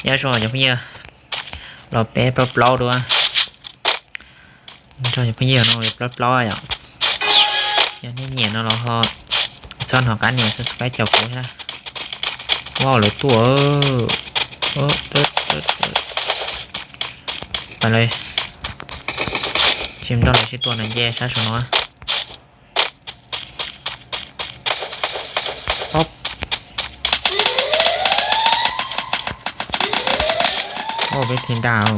Nyob zoo cov phooj ywg, los peb plaub plaub dua. Nyob zoo cov phooj ywg, no plaub plaub yom. Yog nej nyiam no los ho txhob hnov qab nias subscribe caum kuv thiab. Wow, lawv tuaj. Pais lawm, tsis nrog lawv sib tua no nce sab saum no. Ua peb thi nrag.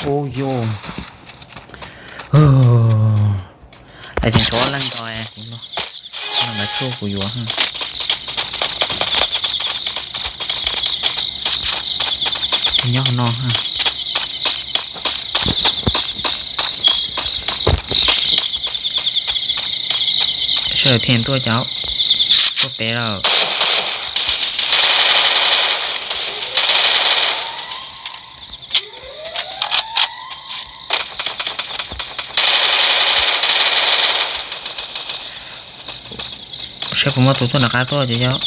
Ub yus, lawv tseem tshuav leej nkaus kuv no, no lawv tshuaj kuv yuav. Nyob hauv no. Sawv daws thiaj tuaj cov, tuaj pem lawm. Saib puas muaj tus tuaj nram qab tuaj ces yog.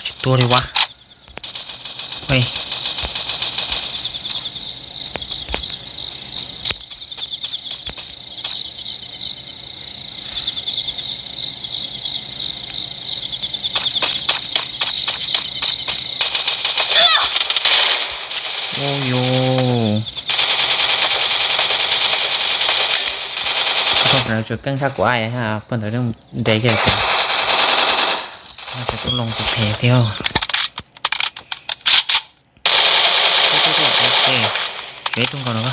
Tsis tuaj li ua. Ub yus, poj ntawd tsuas keej tshaj kuv ai, poj ntawd ntev kiag. Tub loo tus phem thiab. Tshuav ib tug nkaus los ko,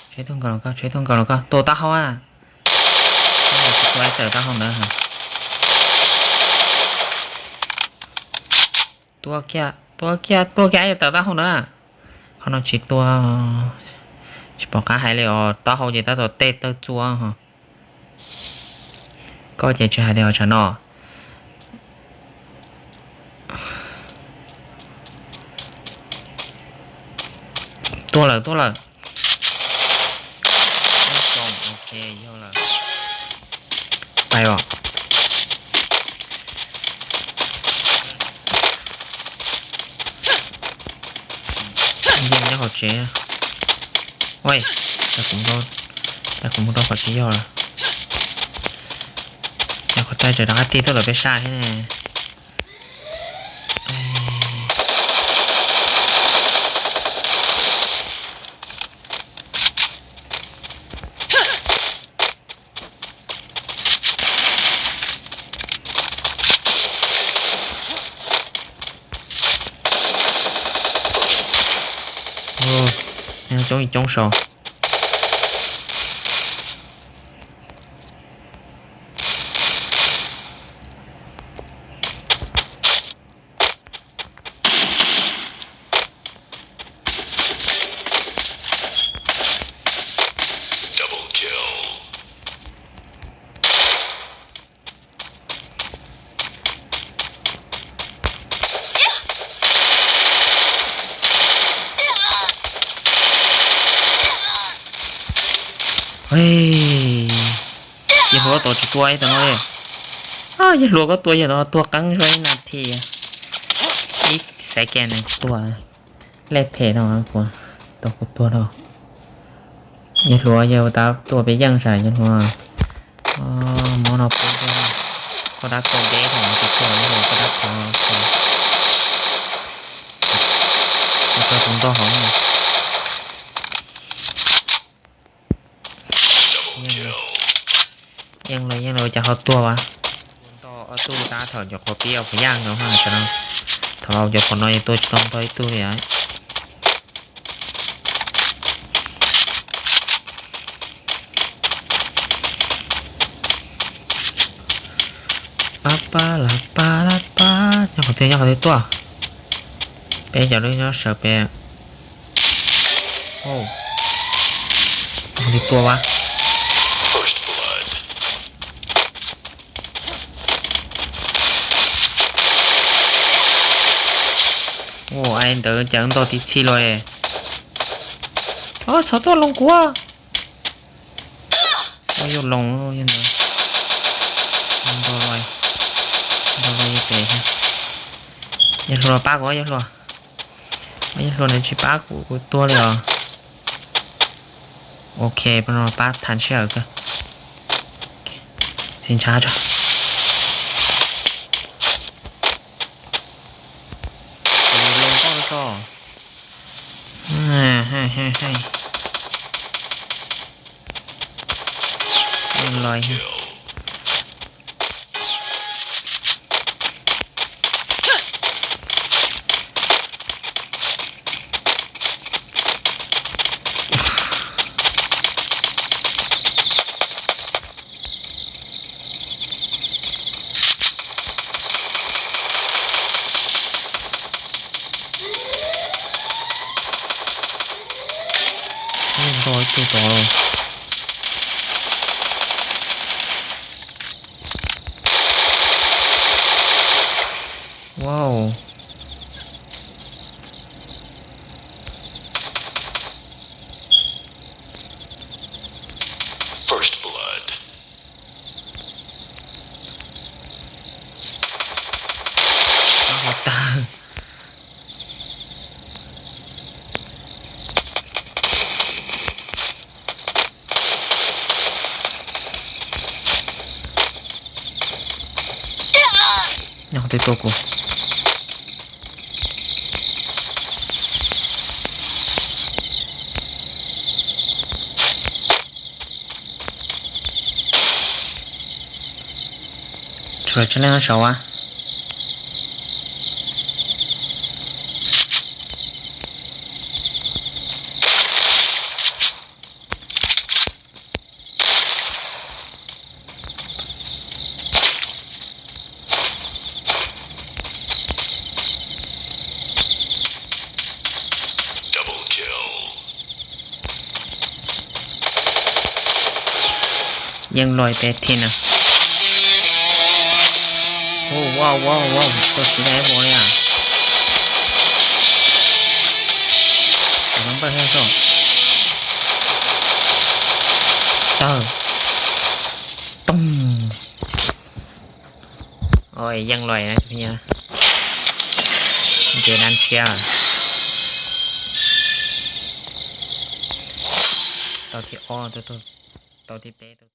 tshuav ib tug nkaus los ko, tshuav ib tug nkaus los ko, tua taub hau a. Tua ib tawm taub hau ntawd. Tua kiag, tua kiag, tua kiag ib tawm taub hau ntawd. Qhov no tsis tua, tsis pom qab hais li os, taub hau ces tab tom tej tawg txua ho. Koj ces tsis hais li os tsam no. Tuaj lawm, tuaj lawm. Ok, yog lawm. Pais os. Yeej nyob hauv tsev. Ua, cas kuv mus rau qhov tsis yog lawm. Yog qhov tsaib tseem rov qab tig tuaj tom peb sab thiab ne. Coob coob saud. Yawg hluas tos tsis tua ib tug no li. Yawg hluas koj tua yawg no tuag qeeb zog ib nas this, ib xaiv ke nws tua. Lej phem no kuv, tau kuv tuag no. Yawg hluas yawg tab tuaj peb yeej sas yawg hluas. Mob no pub koj dab koj deb thaum tsis tuag yawg hluas koj dab qhov. Ua tso tus ntoj hauv. Yeej los yeej los cas ho tuag as. Tuaj tab thaum cov qhuav pib ua qhuav yaj nkaus ha, thaum no, thaum cov qhuav no yeej tua tsis tau ntau ib tug li. Pab pab las pab las pab, nyob qhov twg nyob qhov twg tuaj. Peb cov lub nyob sawv pem. Qhov twg tuaj a? Ua ai ntawd cas ntog tib txhij los. Os, txhob tuaj loo kuv. Ua yuav loo ntawd. Ntog los, ntog los ib tes. Yawg hluas pab kuv, yawg hluas. Yawg hluas nws tsis pab kuv, kuv tuag li os. Ok, pab no pab tham sij hawm kawg. Txiv ntshav tso. Kuv loo koj tso. Los. Ntog ib tug tod. Wow. First blood. Ho tag. Nyob qhov twg tua kuv? Tshuav tsawg leej saud a? Yeej loj peb thib na. Wow, wow, wow, tuaj tsis dai ib vuag li a. Tus no npawj thiab so. Tawg. Toog. Oj, yeej loj na. Nce dab tshiab. Tau thib ob, tau thib peb.